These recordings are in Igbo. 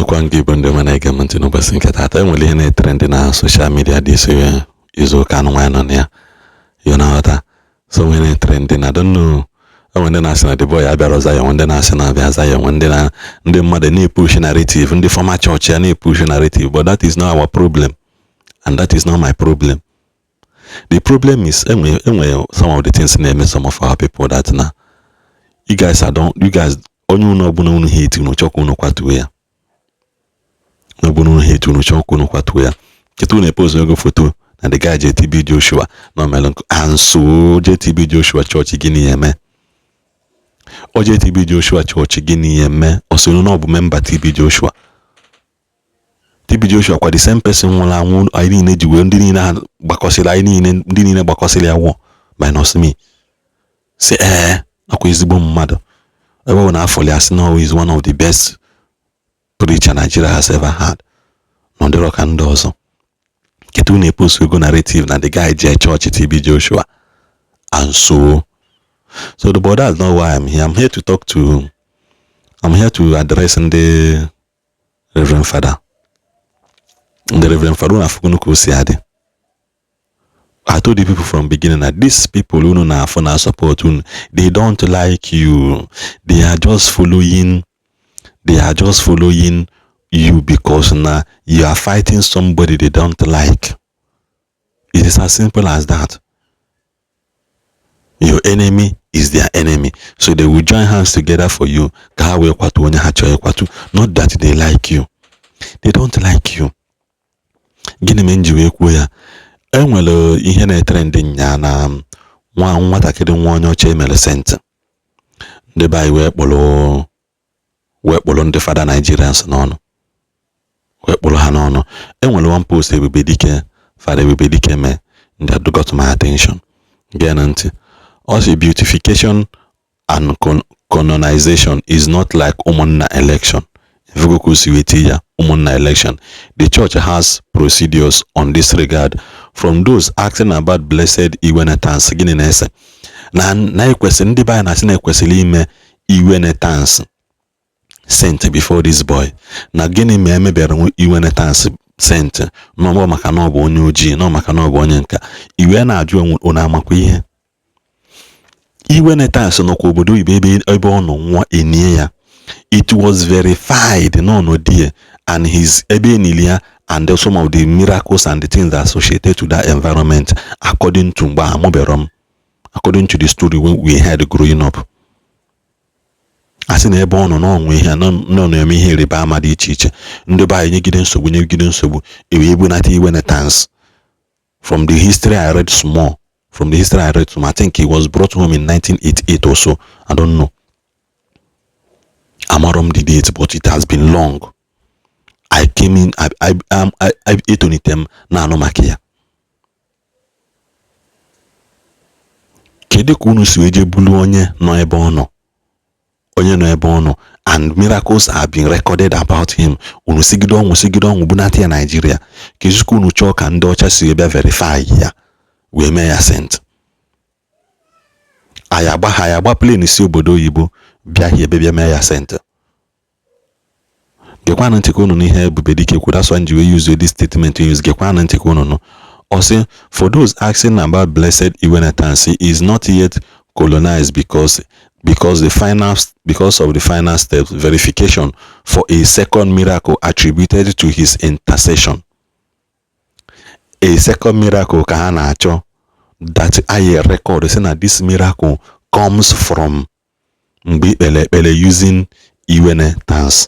Ekenekwa m gị bụ ndị ọma na-ege m ntị n'ụbọchị nke taata. Enwere ihe na-etrend na social media dị isi izu ụka anụ nwaanyị nọ na ya, you na-aghọta? So nwere na-etrend na, I don't know, enwe ndị na-asị na the boy abịara Zion, nwe ndị na-asị na abịa Zion, nwe ndị na ndị mmadụ na-epush narrative, ndị former church ya na-epush narrative. But that is not our problem and that is not my problem. The problem is, enwe some of the things na-eme some of our people that na you guys are don't you guys, onye unu ọbụla unu hate, unu chọkwa unu kwatuo ya. Ọbụla unu hate, unu chọkwa unu kwatuo ya. Cheta unu epost ego foto na the guy JTB Joshua na omelu and so JTB Joshua chọọchị, gịnị ya eme o? JTB Joshua chọọchị, gịnị ya eme? Ọ sị na ọ bụ member TB Joshua. TB Joshua kwa, the same person nwụrụ anwụ anyị niile ji wee, ndị niile ha gbakọsịrị anyị niile, ndị niile gbakọsịrị ya nwụọ minus me, si ee, nakwa ezigbo mmadụ ebe ọ bụ na afọ ya sị na is one of the best preacher Nigeria has ever had, na ọ dịrọ ka ndị ọzọ. Kedu unu epost ego narrative na the guy jee chọọchị TB Joshua and so the, but that's not why I'm here. I'm here to address ndị Reverend Father, ndị Reverend Father. Unu afụgonu ka o si adị. I told the people from beginning that these people unu na-afụ na support unu, they don't like you. They are just following you because na you are fighting somebody they don't like. It is as simple as that. Your enemy is their enemy, so they will join hands together for you ka ha wee kwatu onye ha chọrọ ịkwatu, not that they like you. They don't like you. Gịnị mere m ji wee kwuo ya? Enwere ihe na-etrend nya na nwa nwatakịrị nwa onye ọcha emere saint. Ndị be anyị wee kpụrụ ndị fada Nigerians n'ọnụ, wee kpụrụ ha n'ọnụ. Enwere one post Ebubedike, Fada Ebubedike mee ndị got my attention. Gee na ntị. Ọ sị, "Beatification and canonization is not like ụmụnna election." Ifugo ka o si wee tie ya, ụmụnna election. "The church has procedures on this regard. From those asking about Blessed Iwene Tansi," gịnị na-ese na ekwesịrị ndị be anyị na-asị na ekwesịrị ime Iwene Tansi saint before this boy, na gịnị ma emebere Iwene Tansi saint n'ọgbọ maka na ọ bụ onye ojii, nọ maka na ọ bụ onye nka iwe na-ajụ onwe unu amakwa ihe Iwene Tansi nọkwa obodo oyibo ebe ọ nọ nwụọ enie ya. It was verified no no there and his ebe enili ya and some of the miracles and the things associated to that environment, according to mgbe amụbero m, according to the story we had growing up, a sị na ebe ọ nọ n'ọnwa ihe nọ na-eme ihe ịrịba ama dị iche iche. Ndị be anyị nyegide nsogbu, nyegide nsogbu, ewee bunata Iwene Tansi. From the history I read small, from the history I read small, I think he was brought home in 1988 or so. I don't know, amarọ m the date, but it has been long. I came in, I etonite m na-anụ maka ya. Kedu ka unu si wee jee bulu onye nọ ebe ọ nọ, onye nọ ebe ọ nọ and miracles have been recorded about him, unu sigide ọnwụ, sigide ọnwụ bunata ya Nigeria? Kezikwa unu chọọ ka ndị ọcha si bịa verify ya wee mee ya saint? Anyị agba ha, anyị agba plane si obodo oyibo bịa hie ebe bịa mee ya saint. Gekwanụ ntị ka unu n'ihe Ebubedike kwuru. That's why m ji wee use this statement use. Gekwanụ ntị ka unu nụ. Ọ sị, "For those asking about Blessed Iwene Tansi, is not yet canonized because of the final steps, verification for a second miracle attributed to his intercession." A second miracle ka ha na-achọ that I record say na this miracle comes from mgbe ikpere ekpere using Iwene Tansi,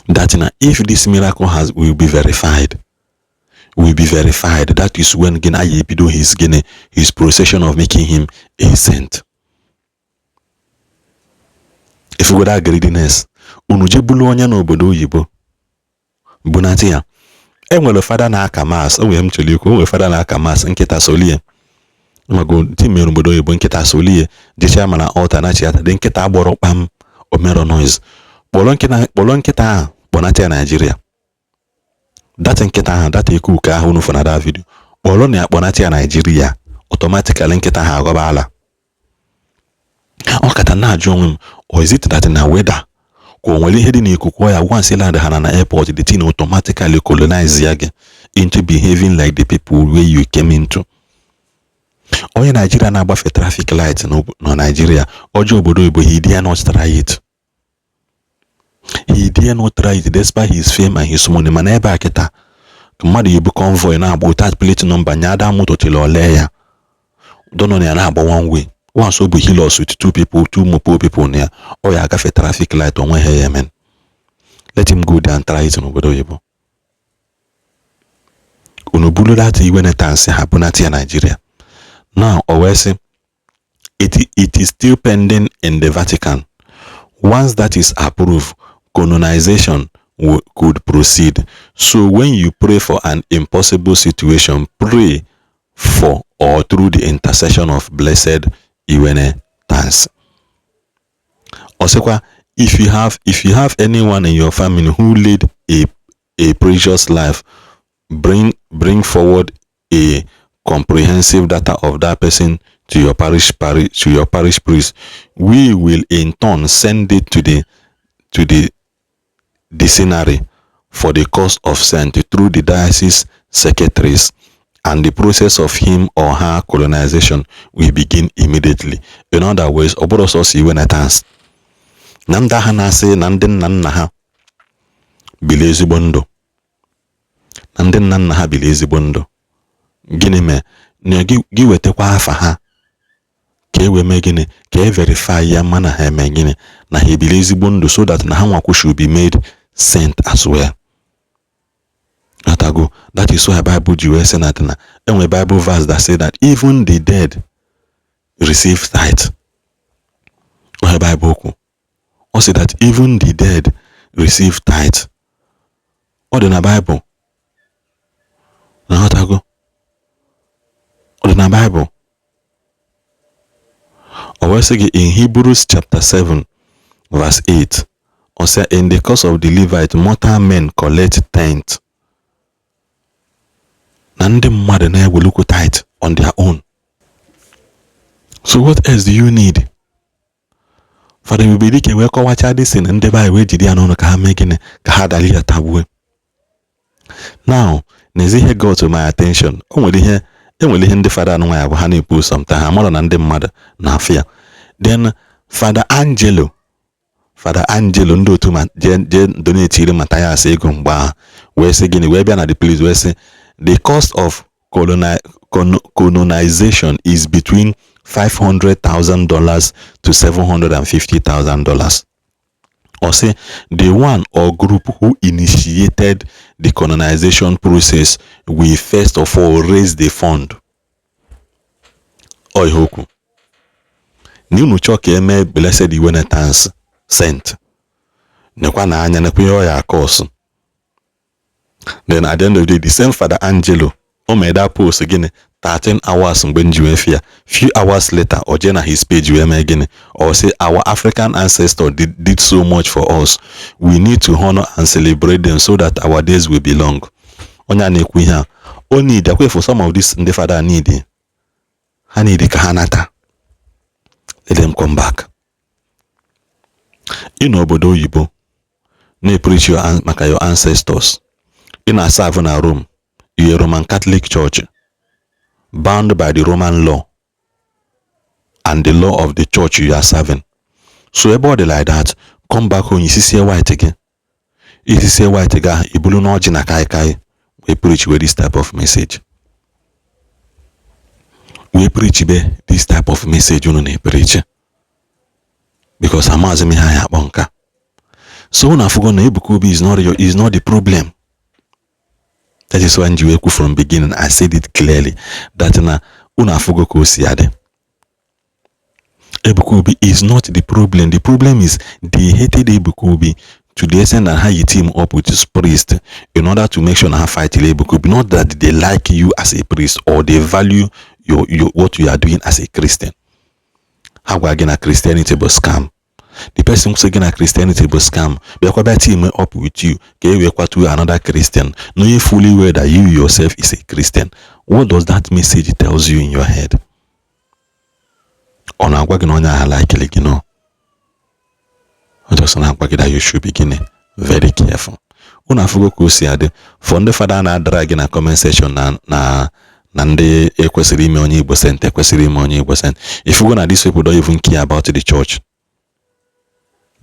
that na if this miracle has will be verified, that is when gịnị anyị ebido his gịnị, his procession of making him a saint. If you that greediness, unu je bulu onye n'obodo oyibo bunata ya. Enwere fada na-aka mass, o nwere m chọrọ ikwu, o nwere fada na-aka mass, nkịta solie mago ti mere obodo oyibo, nkịta solie jechaa mana altar na chi dị nkịta agbọrọ kpam omero noise. Kpọrọ nkịta, kpọrọ nkịta ahụ kpọnata ya Naijiria. That nkịta ahụ, that ekuke ahụ unu fụ na that video, kpọrọ na ya kpọnata ya Naijiria, automatically nkịta ahụ aghọba ala. Ọ kata na-ajụ onwe m, or is it that na weather Ka o nwere ihe dị n'ikuku ya, once land ha na airport, the thing automatically colonize ya gị into behaving like the people where you came into. Onye Naijiria na-agbafe traffic light na Naijiria, ọjọọ obodo oyibo, he dare not try it. He dare not try it despite his fame and his money. Mana ebe a kịta, mmadụ ebu convoy na-agba without plate number, nyada moto till ole ya dono ya na-agba one way. Once o bụ Hilux with two people, two mopo people na ya, ọ ya agafe traffic light, onwe ha ya emen. Let him go there and try it n'obodo oyibo. Unu buru that Iwene Tansi ha bunata ya Nigeria now, o wee sị it is still pending in the Vatican. Once that is approved, colonization could proceed. So when you pray for an impossible situation, pray for or through the intercession of Blessed Iwene Tansi. Ọ sịkwa, if you have anyone in your family who led a precious life, bring forward a comprehensive data of that person to your parish priest. We will in turn send it to the dictionary for the cause of saint through the diocese secretaries, and the process of him or her colonization will begin immediately. In other words, ọ bụrụ sọsọ Iwene Tansi na ndị agha na-asị na ndị nna nna ha biri ezigbo ndụ, na ndị nna nna ha biri ezigbo ndụ, gịnị mee na gị wetakwa afa ha ka e wee mee gịnị, ka e verify ya, ma na ha eme gịnị, na ha ebiri ezigbo ndụ, so that na ha nwakwu should be made saint as well. Atago, that is why Bible ji wee sị na enwe Bible verse that say that even the dead receive tithe. Onye Bible kwu, ọ sị that even the dead receive tithe. Ọ dị na Bible. Na-aghọtago, ọ dị na Bible. O wee sị gị in Hebrews chapter 7 verse 8, ọ sị, "In the course of the Levite, mortal men collect tenth." Na ndị mmadụ na-ewelukwu tithe on their own. So what else do you need? Fada Ebubedike wee kọwachaa dị na ndị be anyị wee jide ya n'ọnụ ka ha mee gịnị, ka ha dali ya tagbue. Now, n'ezi ihe got to my attention, o nwere ihe, enwere ihe ndị fada anụ ya bụ ha na-ekwu sometimes, ha mara na ndị mmadụ na-afụ ya. Then Fada Angelo, Fada Angelo, ndị otu ma jee donate iri Mathias ego mgbe ahụ, wee sị gịnị, wee bịa na the place wee sị the cost of colonization is between $500,000 to $750,000. Or say the one or group who initiated the colonization process will first of all raise the fund. Ọ ihe okwu na unu chọọ ka eme Blessed Iwene Tansi saint, nekwa na anya, nekwa ihe ọ ya cost. Then at the end of the day, the same Father Angelo o mere that post gịnị, 13 hours mgbe m ji wee fia. Few hours later, o jee na his page wee mee gịnị? Or say our African ancestor did so much for us, we need to honor and celebrate them so that our days will be long. Onye a na-ekwu ihe a, o need akwa for some of these ndị fada need, ha need ka ha nata. Let them come back. Ị n'obodo oyibo na-epreach maka your ancestors, ị na-serve na Rome, you a Roman Catholic Church bound by the Roman law and the law of the church you are serving. So ebe ọ dị like that, come back home, isisie white gị, isisie white gị ahụ, ibulu n'ọjị na kaikai wee preach with this type of message, wee preach be this type of message unu na-epreach, because amaghịzi m ihe anyị akpọ nka. So unu afụgo na Ebuka Obi is not the problem. That is why nji wee kwu from beginning, I said it clearly that na unu afụgo ka o si adị. Ebuka Obi is not the problem. The problem is they hated Ebuka Obi to the extent that how you team up with his priest in order to make sure na ha fight Ebuka Obi, not that they like you as a priest or they value your what you are doing as a Christian. Ha gwa gị na Christianity bụ scam. The person sị gị na Christianity bụ scam bịakwa bịa team up with you ka e wee kwatuo another Christian, knowing fully well that you yourself is a Christian. What does that message tells you in your head? Ọ na-agwa gị na onye ahụ likele gị? No. Just na-agwa gị that you should be gịnị? Very careful. Unu afụgo ka o si adị for ndị fada na-adara gị na comment section na ndị ekwesịrị ime onye Igbo saint, ekwesịrị ime onye Igbo saint. Ifugo na these people don't even care about the church.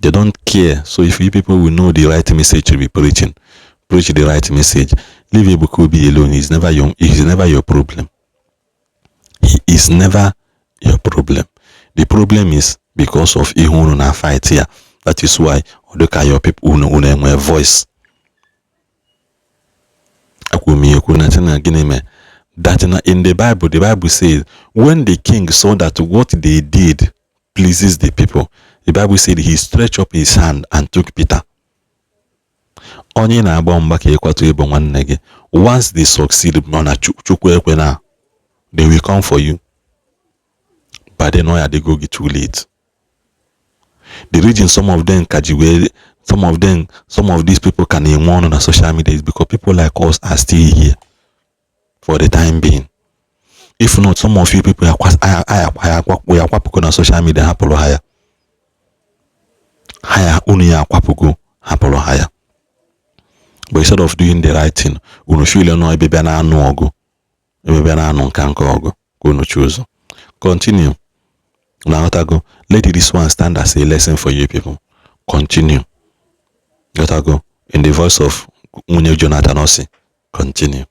They don't care. So if you people will know the right message to be preaching, preach the right message. Leave Ebuka Obi alone. He's never your problem. He is never your problem. The problem is because of ihe unu na fight ya. That is why ọ dịka your people, unu enwe voice. Akwụ m ekwu na na gịnị mee that na in the Bible says when the king saw that what they did pleases the people, the Bible said he stretched up his hand and took Peter. Onye na-agba mgba ka ịkwatu ịbụ nwanne gị, once they succeed, nọ na Chukwu ekwe na they will come for you. By then ọ ya adịgo gị too late. The reason some of them ka ji wee, some of them, some of these people ka na-enwe ọnụ na social media is because people like us are still here for the time being. If not, some of you people ya akwapụgo na social media, hapụrụ ha ya ha ya unu ya akwapụgo, hapụrụ ha ya. But instead of doing the right thing, unu feel nọ ebe bịa na-anụ ọgụ, ebe bịa na-anụ nka nke ọgụ ka unu choose. Continue na ghọtago. Let this one stand as a lesson for you people. Continue. Ghọtago? In the voice of nwunye Jonathan Osi, continue.